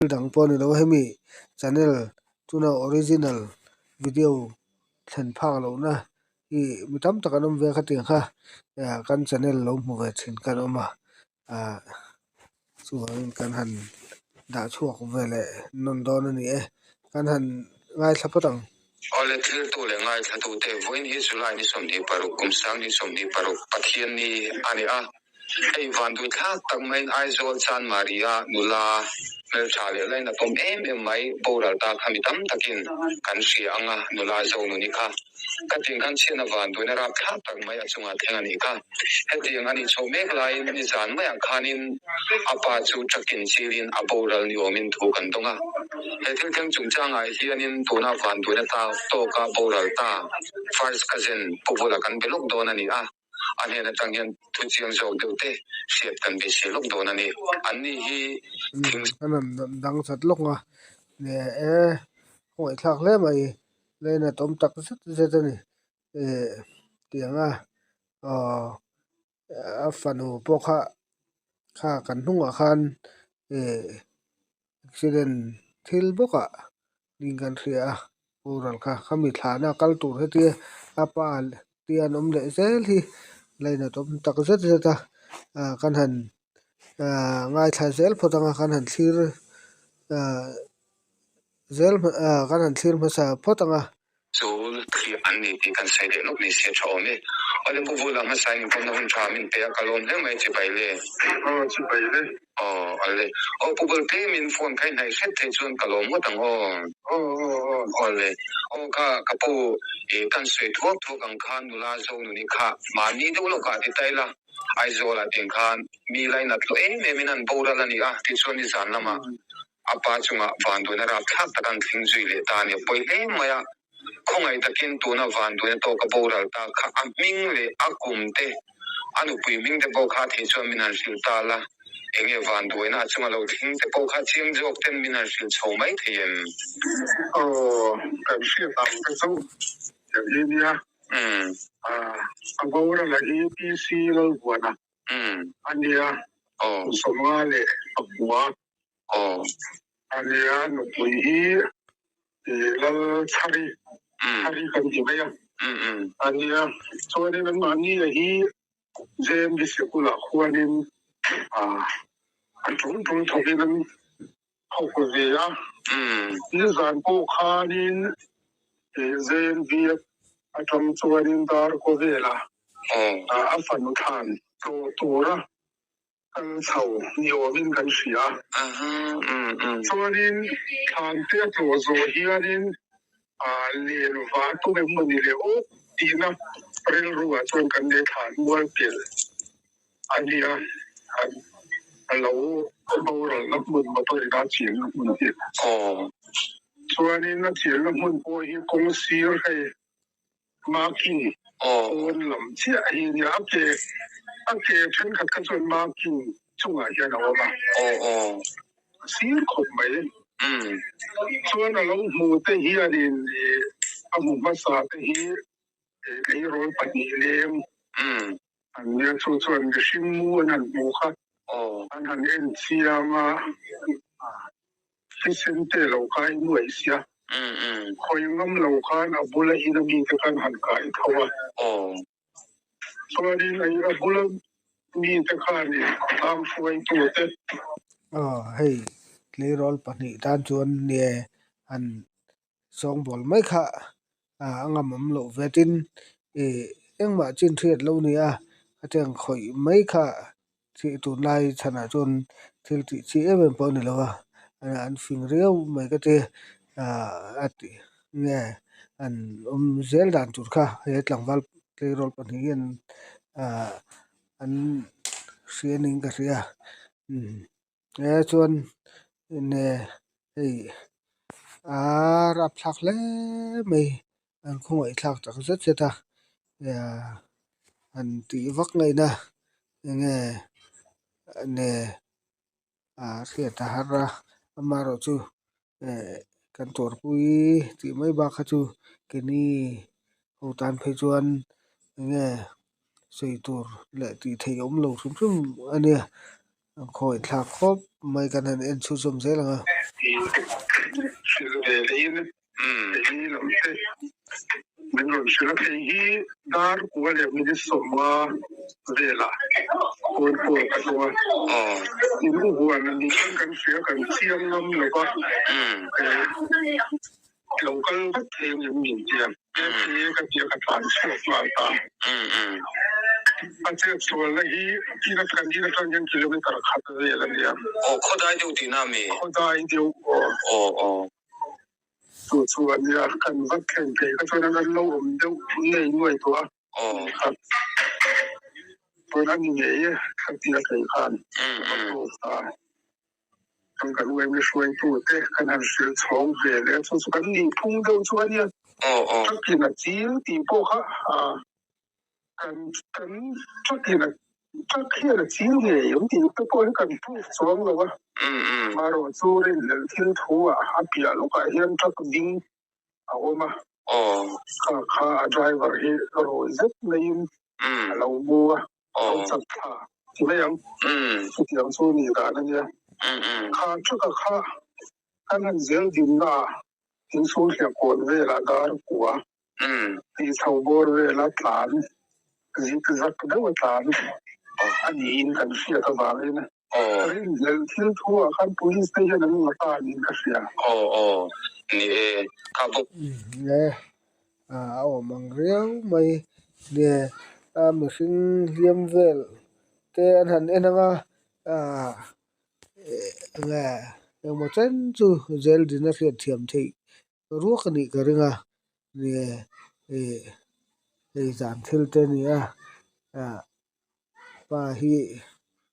Dang pawh a ni lo a hemi channel tuna original video thlen phak lohna ih mi tam tak an awm ve a khatiang kha ah kan channel lo hmu ve thin kan awm a ah chuvangin kan han dah chhuak ve leh nawn dawn a ni e kan han ngaithla phawt ang. Awle thiltu leh ngaithlatute vawiin hi July ni 26 kum 2026 Pathianni a ni a. Hei vanduai thlak tak maiin Aizawl Chanmari-a nula hmeltha leh lainatawm em em mai boral ta kha mi tam takin kan hria ang a, nula Zonuni kha. Ka tin khan chhiatna vanduaina rap thlak tak mai a chungah thleng a nih kha. Hetiang a nih chhoh mek laiin nizan maiah khanin a pa chu truck-in chilin a boral ni awmin thu kan dawng a. He thil thleng chungchangah hianin tuna vanduaina tawka boral ta first cousin Pu Vula kan be lawk dawn a ni a. A hnen atang hian thu chiang zawk deuh te hriat kan beisei lawk dawn a ni. Anni hi thing. Kan han dang chat lawk a, e kawngaihthlak hle mai, lane a tawm tak zet zet a ni, eh tiang a aw a fanu pawh kha kha kan hnungah khan eh accident thil bawk ah niin kan hria a boral kha khami thlahna kal tur hetia a pa te an awm leh zel hi lainat awm tak zet zet a ah kan han ah ngaithla zel phawt ang a kan han thlir ah zel ah kan han thlir hmasa phawt ang a. Chu thlir an ni tih kan sawi leh lawk ni se tha awm e. Awle Pu Vula hmasa in inpawmna hun tha min pe a, ka lawm hle mai chibai le. Aw chibai le. Aw awle. Aw Pu Vul tlem in phone kha i hnaih hret theih chuan ka lawm ngawt ang aw. Aw aw aw. Awle. Aw kha ka pu i kan sawi thuak thuak ang khan nula Zonuni kha mahni deuh lawkah ti ta ila Aizawl ah tiang khan mi lainat lo em em in an boral a ni a tichuan nizan lamah A pa chungah vanduaina rapthlak tak an thleng zui leh ta a ni. A pawi hle mai a, khawngaih takin tuna vanduaina tawka boral ta kha a hming leh a kum te, a nupui hming te pawh kha thei chuan min han hrilh ta la, enge vanduaina a chunga lo thleng te pawh kha chiang zawk ten min han hrilh chho mai thei em? Aw, kan hriat ang te chu kan hi nia. A boral a hi PC Lalvuana a nia, Sawmnga leh Pakua. Aw. Ania nupui hi Lal Chhari, Chhari kan ti mai a. Ania chuanin anmahni a hi JMB sikulah khuanin a tul tul thawkin an thawk ve a. Nizan pawh khanin JMB atang chuanin dar khawvelah a fanu thlan tlawh tura Kal chho ni awmin kan hria. Chuanin thlan te a tlawh zawh hianin len vah tum em maw ni le aw tihna rilruah chuan kan nei thlan mual pelh a nia. A lo boralna hmun motor in a chenna hmun hi. Chuanin a chenna hmun pawh hi kawng sir hei Marking pawn lam chiah hi nia a ke a ke thenkhat kha chuan marking chungah hian a awm a a sir khawp mai chuan a lo hmu te hianin ih a hmu hmasa te hi tleirawl pahnih leng an nia chu chuan mihring mu an han hmu kha an han en chiang a. Thisen te lo kai nuaih sia. Khawi ngam lo khan a bula in a mite khan han kai tho a. Chuanin a a bula mite khanin khawtlang hruaitu te. Aw hei tleirawl pahnih tan chuan nia han sawngbawl mai kha a ngamawm loh ve tin ih engmah chin hriat lo nia hetiang khawih mai kha thih tunlai chhanah chuan thil tih chi em em pawh a ni lo a an fing riau mai ka ti ah a tih nge an awm zel dan tur kha he tlangval tleirawl pahnih hian ah an hria niin ka hria umm. E chuan enge hei aaa rapthlak hle mai an khawngaih thlak tak zet zet a han tih vak ngaihna enge enge a hriat a har a amaherawhchu eh kan tuarpui tih mai bak kha chu keini ho tan phei chuan enge sawi tur leh tih theih a awm lo hrim hrim a nia. Khawi thlak khawp mai kan han en chhunzawm zel ang a. Hrilh ve lehin kei lam te min rawn hrilh a, kei hi dar kua leh minute sawmnga velah phone call ka tum a, in u huan a nih khan kan hria kan chiang ngam lo va, lo kal vat thei ang em min tia. He ka tia ka tlan chhuak nghal ta. A chet sualna hi in atang in atang hian kilometer khat vel a nia. Aw khawdai deuh tihna ami? Khawdai deuh aw. Aw aw. Chu chu a nia, kan va thleng phei kha chuan an lo awm deuh ngei nuai tawh a. Aw. Khat chuan a ni ngei e, ka tia thei khan ka proof ta. Kan kan uaimi hruaitute kan han hrilh chhawng ve leh a, chu chu kan nihphung deuh chu a nia. Truck-in a chil tih pawh kha kan kan truck-in a truck hian a chil ngei ang tih te pawh hi kan proof chuang lo a. Marawh chu rinhlelh thil thu ah a piah lawkah hian truck ding a awm a. Kha kha a driver hi rawi zet maiin a lo mu a. Lo chak thla ti mai ang. Chutiang chu nih dan a nia. Kha thaka kha kan han zel dinna ah inchhung hliah kawn velah dar kua tih chho bawr vela tlan zik zak deuh a tlan a niin kan hriat avangin rinhlelh thil thu ah khan police te hian an la ta niin ka hria. Aw aw ni e kha bawk. Le a awm ang riau mai nge a mihring hliam vel te an han en ang a ahh nge engmaw chen chu zel din a hriat thiam theih ruak a nih ka ring a nge ih hei zan thil te a ni a ah pa hi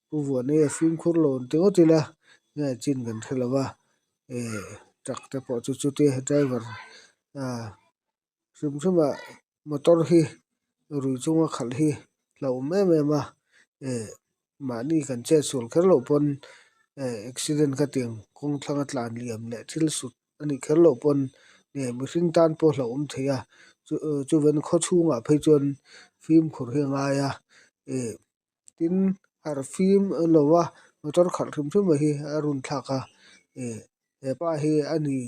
pu vuan hi a fimkhur lo ang ti ngawt ila nge chin kan hre lo va ih truck te pawh chu chutia driver ah hrim hrim ah motor hi rui chunga khalh hi hlauhawm em em a ih mahni kan chet sual kher loh pawn eh accident kha tiang kawng thlanga tlan liam leh thil sut a nih kher loh pawn nge mihring tan pawh hlauhawm thei a chu chuvan khaw chhungah phei chuan fimkhur hi a ngai a ih tin harh fim lo a motor khalh hrim hrim mai hi a run thlak a ih hepa hi a ni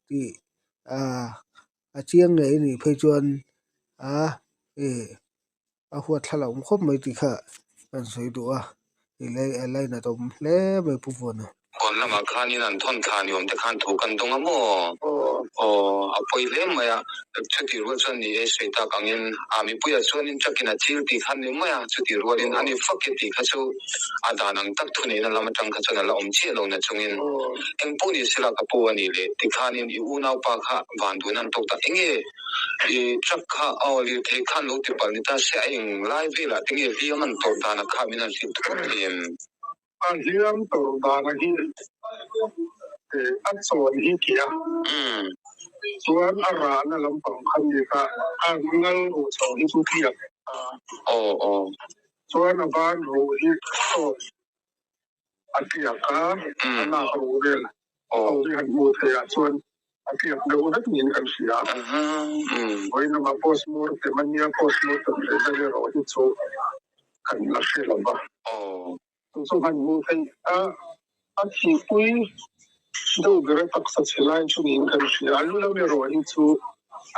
tih ahh a chiang ngei a nih phei chuan ah ih a huat thla lo awm khawp mai tih kha kan sawi duh a i lei a lainat awm hle mai Pu Vuana. Kawn lamah khanin an thawn thla ni awm te khan thu kan dawng a maw? Aw, a pawi hle mai a, chutih rual chuan ni e sawi tak angin a mipuiah chuanin truck-in a chil tih kha ni mai a, chutih rualin a ni fak e tih kha chu a dan ang tak thuneihna lam atang kha chuan a la awm chiah lo na chungin eng pawh ni sela ka pu a nih leh tikhanin i unaupa kha van duhna an tawk ta eng nge? I truck kha aw lirthei khan lo ti palh ni ta se a eng lai velah te nge hliam an tawrh dan a kha min han hrilh thawk thei em? A hliam tawrh dan a hi a chawn hi kia chuan a rahna lampang kha ni kha a ngal ruh chho hi chu tliak a chuan a ban ruh hi sawt a tliak a, a lak ruh vel ho hi han hmuh theih ah chuan a tliak deuh vek niin kan hria. Vawiin lamah postmortem a nia, postmortem result erawh hi chu kan la hre lo va. Chu chu han hmuh theih a, a thihpui deuh ber a taksa chhe lai chu niin kan hria. A lu lam erawh hi chu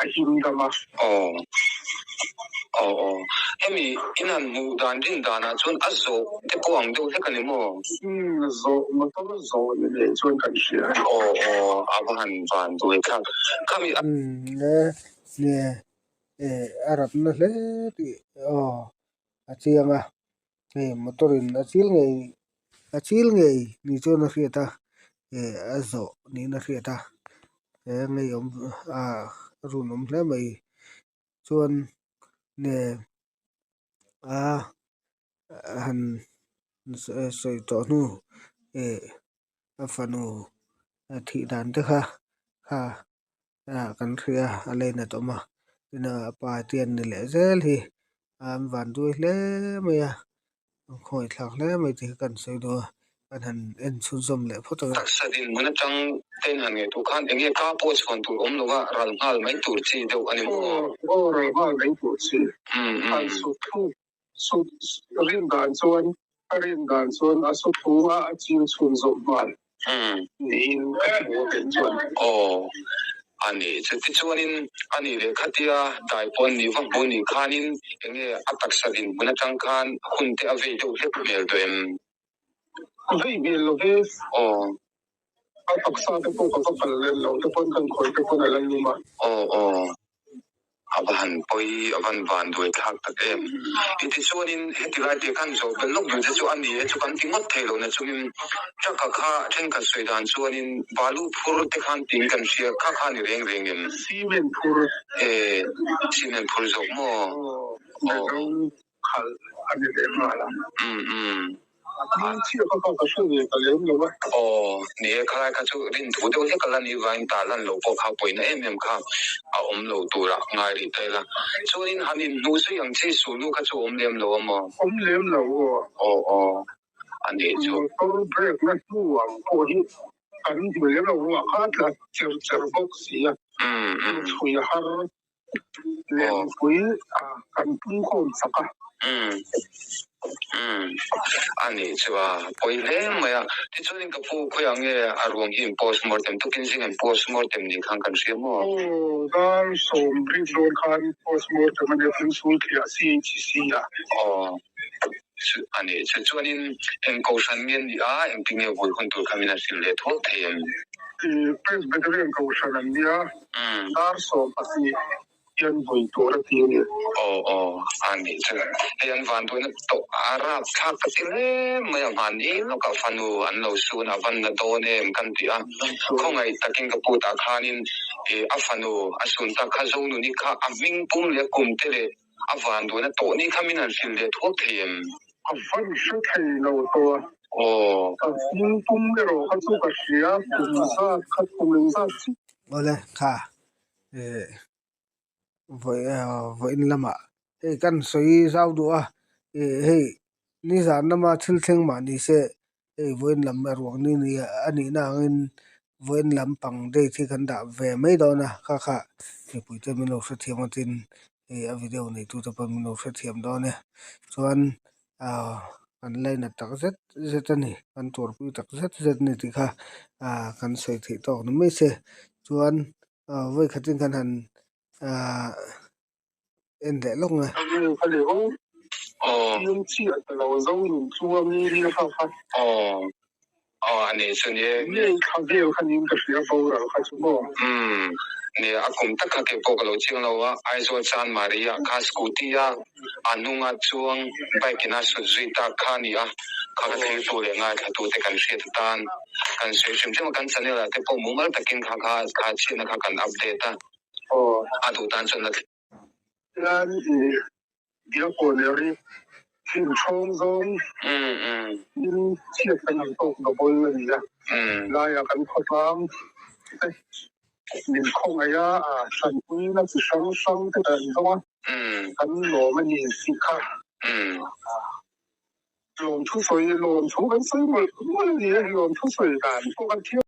a him dam a. Aw. Aw aw. Hemi in han hmuh dan rin danah chuan a zawh te pawh ang deuh hlek a ni maw? Umm zawh motor zawh ni ngei chuan kan hria. Aw aw a va han van duai thlak. Khami a. Umm le nge eh a rapna hle tih aw a chiang a hei motor in a chil ngei a chil ngei ni chuan a hriat a eh a zawh niin a hriat a he ngeiawm ah a run awm hle mai chuan nge a han sawi tawh hnu eh a fanu thih dan te kha kha ah kan hria a lainat awm a tin a pa te an ni leh zel hi an van duai hle mai a an khawngaih thlak hle mai tih kha kan sawi duh a kan han en chhunzawm leh phawt ang a. Taksa dinhmun atang te in han ngaihtuah khan eng nge ka pawh chhuan tur awm lova ral nghal mai tur chi deuh a ni maw? Aw aw ral nghal mai tur chi. Han sut thluk sut rin dan chuan. A rin dan chuan a su phung a, a chil chhun zawh nghal niin ka hmu a kei chuan. Aw, a ni. Chutichuanin a nih leh khatia dai pawn nih va hmu nih khanin enge a taksa dinhmun atang khan hun te a vei deuh hlek hmel tawh em? Vei hmel lo ve. Aw. A taksa te pawh ka va kal lem lo te pawn kan khawi te pawn a la lum a. Aw aw. A va han pawi, a van van duai thlak tak em. Tichuanin heti lai te khan zawh belh lawk duh te chu a ni e chu kan ti ngawt thei lo na chungin truck-a kha thenkhat sawi dan chuanin balu phur te khan tiin kan hria kha kha a ni reng reng em? Cement phur. E, cement phur zawk maw? Aw, ro khalh a ni leh nghal a. Umm umm. Hming chhiah kha kha ka hre ve ta lem lo a. Aw, ni e, khalai kha chu rin thu deuh hlek a la nih vangin tah lan loh pawh kha pawina em em kha a awm lo turah ngai rih ta ila. Chuanin han inhnu zui ang chi Sulu kha chu awm lem lo a maw? Awm lem lo aw. Aw aw, a nih chu. Motor brake na hnu ang pawh hi kan hmu lem lo, ruah kha a tla cher cher bawk si a, chhui a har. Lehmipui kan pungkhawm sak a. Umm umm a nih chu a pawi hle mai a. Tichuanin ka pu khawiah nge a ruang hi in post mortem tukin zing an post mortem ni khan kan hria maw? Aw dar 70 dawn khan post mortem a nia Thingsul thliah CHC ah. Aw a nih chu. Chuanin eng kohhran nge ni a engtin nge vui hun tur kha min han hrilh leh thuak thei em? Presbyterian kohhran an nia. Dar 12 hian vawi tur a ti a ni. Aw aw a nih chu. Hei an van duhna tawh a rap thlak ka ti hle mai a, hmani lawkah fanu an lo sun a van na dawn em kan ti a, khawngaih takin ka pu tah khanin a fanu a sun tak kha Zonuni kha a hming pum leh kum te leh a van duhna tawh ni kha min han hrilh leh thuak thei em? A van hre thei lo tawh a. Aw. Ka hming pum erawh kha chu ka hria, kum zat kha kum engzat chiah. Awle kha eh vawi vawiin lamah hei kan sawi zau duh a eh hei nizan lama thil thleng mah ni se hei vawiin lam a ruang ni ni a nihna angin vawiin lampang date hi kan dah ve mai dawn a kha kha mipui te min lo hrethiam a tin hei a video neitu te pawh min lo hrethiam dawn e chuan ah kan lainat tak zet zet a ni kan tuarpui tak zet zet a ni tih kha ah kan sawi theih tawk ni mai se chuan ah vawikhatin kan han ah en leh lawk nge. Aw a nih chu ni. Ngei thla vel kha niin ka hria boral kha chu maw. Umm nia a kum tak kha kei pawh ka lo chiang lo a, Aizawl Chanmari ah kha scooty a a hnunga chuang bike in a sut zui tak kha a ni a, kha ka thiltu leh ngaithlatu te kan hriat atan kan sawi hrim hrim a, kan channel ah te pawh mumal takin kha kha kha chhiatna kha kan update a, a duh tan chuan la Hian i Diakkawn leh ri thin ṭhawng zawng in chhiat kan han tawk double a ni a. Laiah kan khawtlang te min khawngaih a, hranpuina chi hrang hrang te kan zawng a, kan lawm a ni tih kha lawmthu sawi lawmthu kan sawi mawlh mawlh a ni e, lawmthu sawi dan pawh kan thiam.